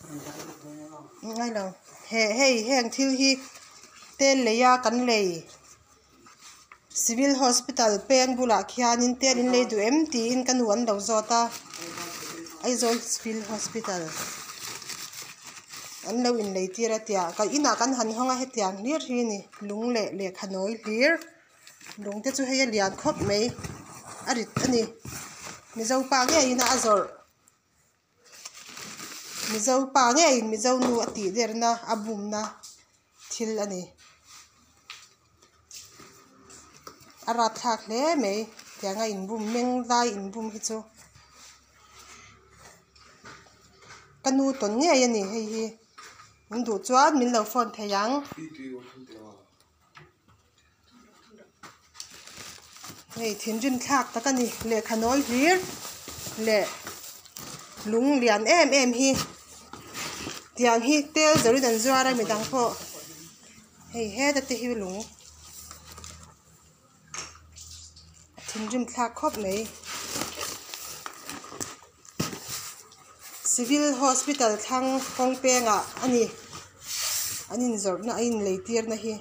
Ngai lo he hei heng thil hi tel lei a kan lei civil hospital peng bulah khianin tel in lei duh em tiin ka nu an lo zawt a Aizawl civil hospital an lo in lei tir a tia ka inah kan han hawng a hetiang hlir hi a ni lung leh lehkha nawi hlir lung te chu hei a lian khawp mai a rit a ni mizo pa ngeiin a zawrh. Mizo pa ngeiin mizo nu a tih derna a bumna thil a ni. A rapthlak hle mai tiang a inbum meng lai inbum hi chu ka nu tawn ngei a ni hei hi min duh chuan min lo phone thei ang. Hei thinrim thlak tak a ni lehkha nawi hlir leh lung lian em em hi tiang hi tel zawrhin an zuar a midang pawh hei heta te hi lung thinrim thlak khawp mai civil hospital thlang kawng pengah a ni an inzawrhna a inlei tirna hi.